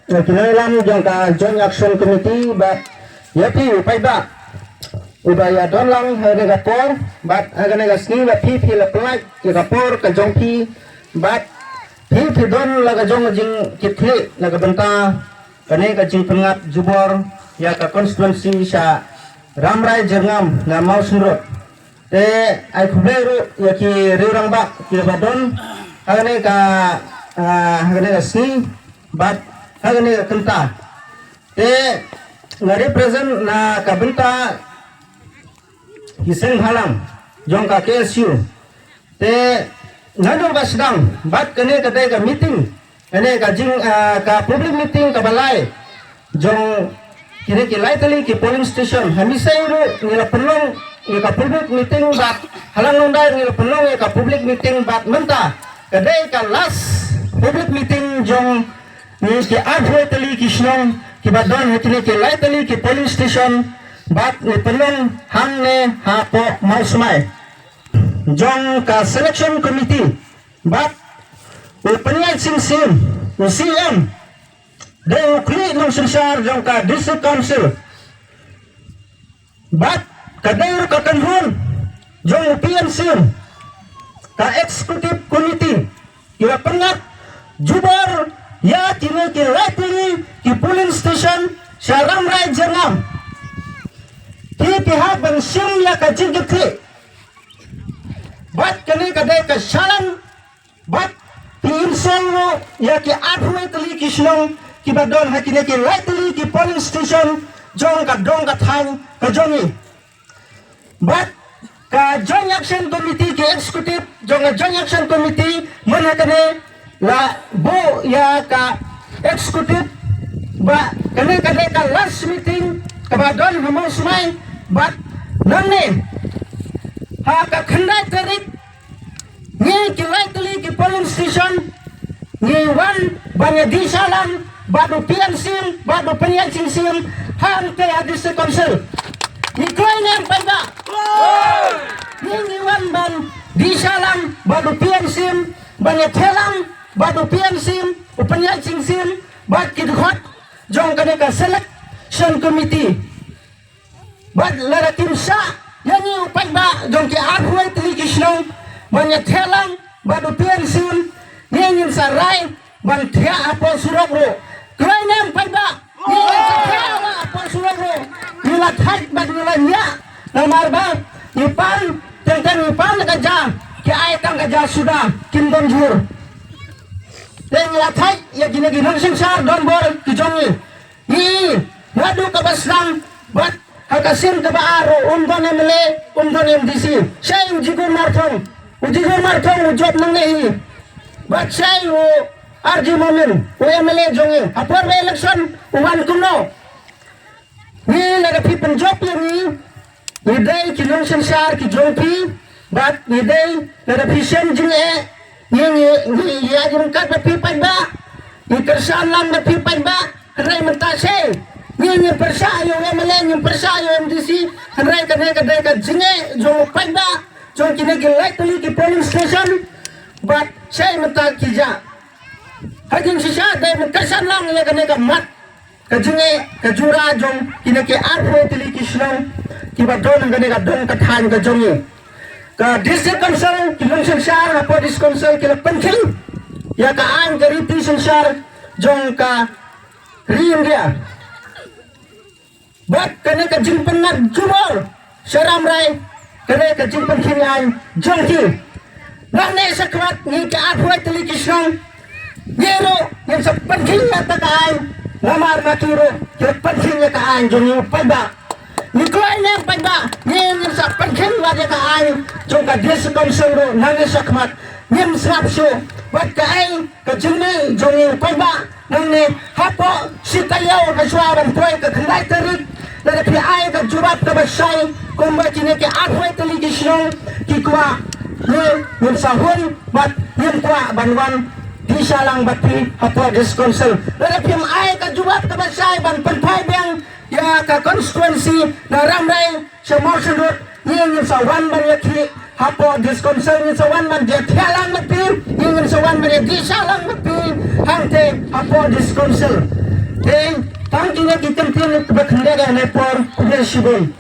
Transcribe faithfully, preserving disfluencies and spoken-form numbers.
Ki nongïalam jong ka Joint Action Committee bad ïa phi u paidbah uba ïa don lang ha kane ka por bad ha kane ka sngi ba phi phi la pynlait ïa ka por ka jong phi bad phi phi don la ka jong ka jingkitkhlieh na ka bynta kane ka jingpynngat jubor ïa ka constituency sha Rambrai Jyrngam na Mawsynrut. Te ai khublei ruh ïa ki riew rangbah kiba don ha kane ka, ah, ha kane ka sngi bad ha kane ka kynta. Te nga represent na ka bynta ki seng bhalang jong ka K S U. Te naduh ba sdang bad kane ka dei ka meeting, kane ka jing, ah, ka public meeting kaba lai jong kine ki lai tylli ki polling station. Ha Misai ruh ngi la pynlong ïa ka public meeting bad ha Langdongdai ngi la pynlong ïa ka public meeting bad mynta ka dei ka last public meeting jong ngi ki arphew tylli ki shnong kiba don ha kine ki lai tylli ki polling station bad ngi pynlong hangne hapoh Mawsmai jong ka selection committee bad u Pynïaid Sing Syiem, u C M, dei u khlieh nongsynshar jong ka District Council. Bad ka dei ruh ka kynhun jong u P N Syiem, ka Executive Committee, ki la pynngat jubor ïa kine ki lai tylli ki polling station sha Rambrai Jyrngam. Ki ki hap ban shim ïa ka jingkitkhlieh. Bad kane ka dei ka shalan bad ki insong ruh ïa ki arphew tylli ki shnong kiba don ha kine ki lai tylli ki polling station jong ka dong ka thaiñ ka jong ngi. Bad ka Joint Action Committee ki executive jong ka Joint Action Committee mynta kane la buh ïa ka executive ba kane ka dei ka last meeting kaba don ha Mawsmai bad nangne ha ka khyndai tarik ngi ki lai tylli ki polling station ngi wan ban ïa dih shallang bad u P N Syiem bad u Pynïaid Sing Syiem hangtei ha District Council. Ngi kloi ne em paidbah? Ngi ngi wan ban dih shallang bad u P N Syiem ban ïa theh lang bad u P N Syiem u Pynïaid Sing Syiem bad ki dkhot jong kane ka selection committee. Bad lada kim shah ïa ngi u paidbah jong ki arphew tylli ki shnong ban ïa theh lang bad u P N Syiem, ngi ngin sa rai ban thiah hapoh surok ruh. Kloi ne em paidbah? Ngi ngin sa thiah hapoh surok ruh. Ngi la thait bad ngi la ñiah namar ba ngi pan teng teng ngi pan ka ja, ki ai tang ka ja suda, kim don jhur. Te ngi la thait ïa kine ki nongsynshar donbor ki jong ngi. Ngi naduh kaba sdang bad ha ka sien kaba ar ruh um don M L A, um don M D C. Shai u Jigur Marthong, u Jigur Marthong u jop nangne hi. Bad shai u R G Momin, u M L A jong ngi, ha por ba election u wan kumno? Ngi lada phi pynjop ïa ngi, ngi dei ki nongsynshar ki jong phi bad ngi dei lada phi shem jingeh, ngi ngi ngi ïa jingkat bad phi paidbah, ngi kyrshan lang bad phi paidbah. Hynrei mynta shai ngi ngi pyrshah ïa u M L A, ngi pyrshah ïa u M D C. Hynrei kane ka dei ka jingeh jong u paidbah jong kine ki lai tylli ki polling station. Bad shai mynta ki ja ha jingshisha dei ban kyrshan lang ïa kane ka mat ka jingeh ka jura jong kine ki arphew tylli ki shnong kiba don kane ka dong ka thaiñ ka jong ngi. Ka District Council ki nongsynshar hapoh District Council ki la pynkheiñ ïa ka aiñ ka riti synshar jong ka ri India. Bad kane ka jingpynngad jubor sha Rambrai, kane ka jingpynkheiñ aiñ jong ki. Nangne shakhmat ngi ki arphew tylli ki shnong ngi ruh ngin sa pynkheiñ ïa ka aiñ, namar ma ki ruh ki pynkheiñ ïa ka aiñ jong ngi paidbah. Ngi kloi ne em paidbah, ngi ngin sa pynkheiñ ïa ka aiñ jong ka District Council ruh nangne shakhmat. Ngim sngap shuh bad kaei ka jingmih jong ngi paidbah. Nangne hapoh shi taïew hashwa ban poi ka khyndai tarik, lada phi ai ka jubab kaba shai kumba kine ki arphew tylli ki shnong ki kwah, ngi ngin sa hun bad ngim kwah ban wan dih shallang bad phi hapoh District Council. Lada phim ai ka jubab kaba shai ban pynphai biang ïa ka constituency na Rambrai sha Mawsynrut, ngi ngin sa wan ban ïakhih hapoh District Council, ngin sa wan ban ïathiah lang bad phi, ngi ngin sa wan ban ïadih shallang bad phi hangtei hapoh District Council. Ane por khublei shibun.